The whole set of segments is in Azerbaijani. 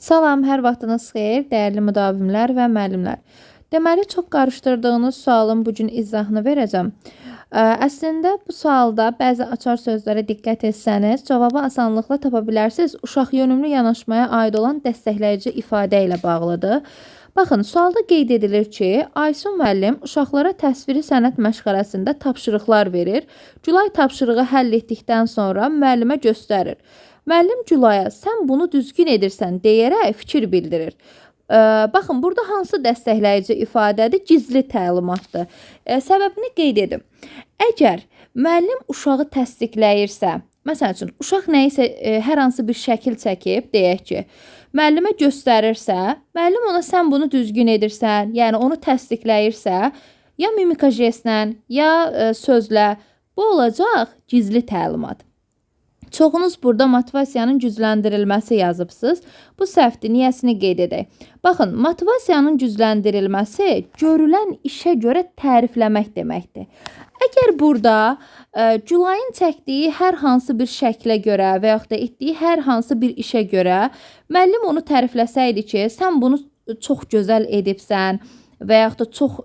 Salam, hər vaxtınız xeyir, dəyərli müdavimlər və müəllimlər. Deməli, çox qarışdırdığınız sualın bu gün izahını verəcəm. Əslində, bu sualda bəzi açar sözlərə diqqət etsəniz, cavabı asanlıqla tapa bilərsiniz. Uşaq yönümlü yanaşmaya aid olan dəstəkləyici ifadə ilə bağlıdır. Baxın, sualda qeyd edilir ki, Aysun müəllim uşaqlara təsviri sənət məşğələsində tapşırıqlar verir. Gülay tapşırığı həll etdikdən sonra müəllimə göstərir. Müəllim Gülaya sən bunu düzgün edirsən deyərək fikir bildirir. Baxın, burada hansı dəstəkləyici ifadədir? Gizli təlimatdır. Səbəbini qeyd edim. Əgər müəllim uşağı təsdiqləyirsə, məsəl üçün, uşaq nəyisə hər hansı bir şəkil çəkib, deyək ki, müəllimə göstərirsə, müəllim ona sən bunu düzgün edirsən, yəni onu təsdiqləyirsə, ya mimika jestlə, ya sözlə, bu olacaq gizli təlimat. Çoxunuz burada motivasiyanın gücləndirilməsi yazıbsınız. Bu səhvdir, niyəsini qeyd edək. Baxın, motivasiyanın gücləndirilməsi görülən işə görə tərifləmək deməkdir. Əgər burada Gülayın çəkdiyi hər hansı bir şəklə görə və yaxud da etdiyi hər hansı bir işə görə müəllim onu tərifləsəydi ki, sən bunu çox gözəl edibsən və yaxud da çox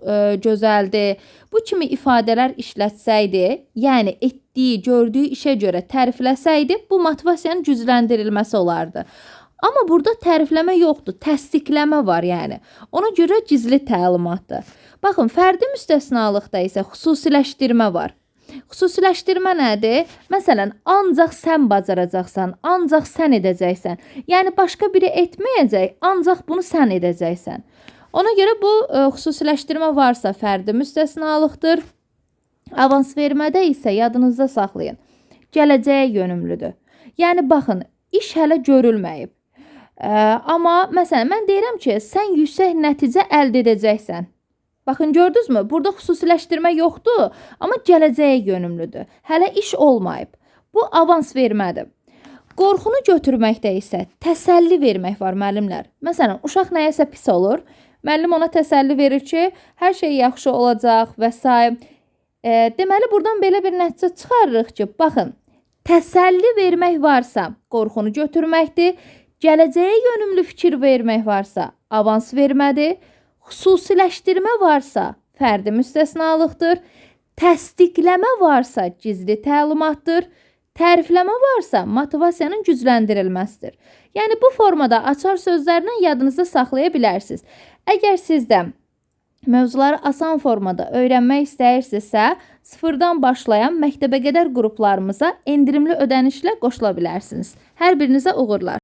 gözəldir, bu kimi ifadələr işlətsəydi, yəni etdiyi, gördüyü işə görə tərifləsəydi, bu motivasiyanın gücləndirilməsi olardı. Amma burada tərifləmə yoxdur, təsdiqləmə var yəni. Ona görə gizli təlimatdır. Baxın, fərdi müstəsnalıqda isə xüsusiləşdirmə var. Xüsusiləşdirmə nədir? Məsələn, ancaq sən bacaracaqsan, ancaq sən edəcəksən. Yəni başqa biri etməyəcək, ancaq bunu sən edəcəksən. Ona görə bu xüsusiləşdirmə varsa fərdi müstəsnalıqdır. Avans vermədə isə yadınızda saxlayın. Gələcəyə yönümlüdür. Yəni baxın, iş hələ görülməyib. Amma məsələn mən deyirəm ki, sən yüksək nəticə əldə edəcəksən. Baxın, gördünüzmü? Burada xüsusiləşdirmə yoxdur, amma gələcəyə yönümlüdür. Hələ iş olmayıb. Bu avans vermədir. Qorxunu götürməkdə isə təsəlli vermək var müəllimlər. Məsələn, uşaq nəyəsə pis olur. Müəllim ona təsəlli verir ki, hər şey yaxşı olacaq və s. Deməli, buradan belə bir nəticə çıxarırıq ki, baxın, təsəlli vermək varsa, qorxunu götürməkdir. Gələcəyə yönümlü fikir vermək varsa, avans vermədir. Xüsusiləşdirmə varsa, fərdi müstəsnalıqdır. Təsdiqləmə varsa, gizli təlimatdır. Tərifləmə varsa, motivasiyanın gücləndirilməsidir. Yəni bu formada açar sözlərlə yadınızda saxlaya bilərsiniz. Əgər siz də mövzuları asan formada öyrənmək istəyirsinizsə, sıfırdan başlayan məktəbəqədər qruplarımıza endirimli ödənişlə qoşula bilərsiniz. Hər birinizə uğurlar.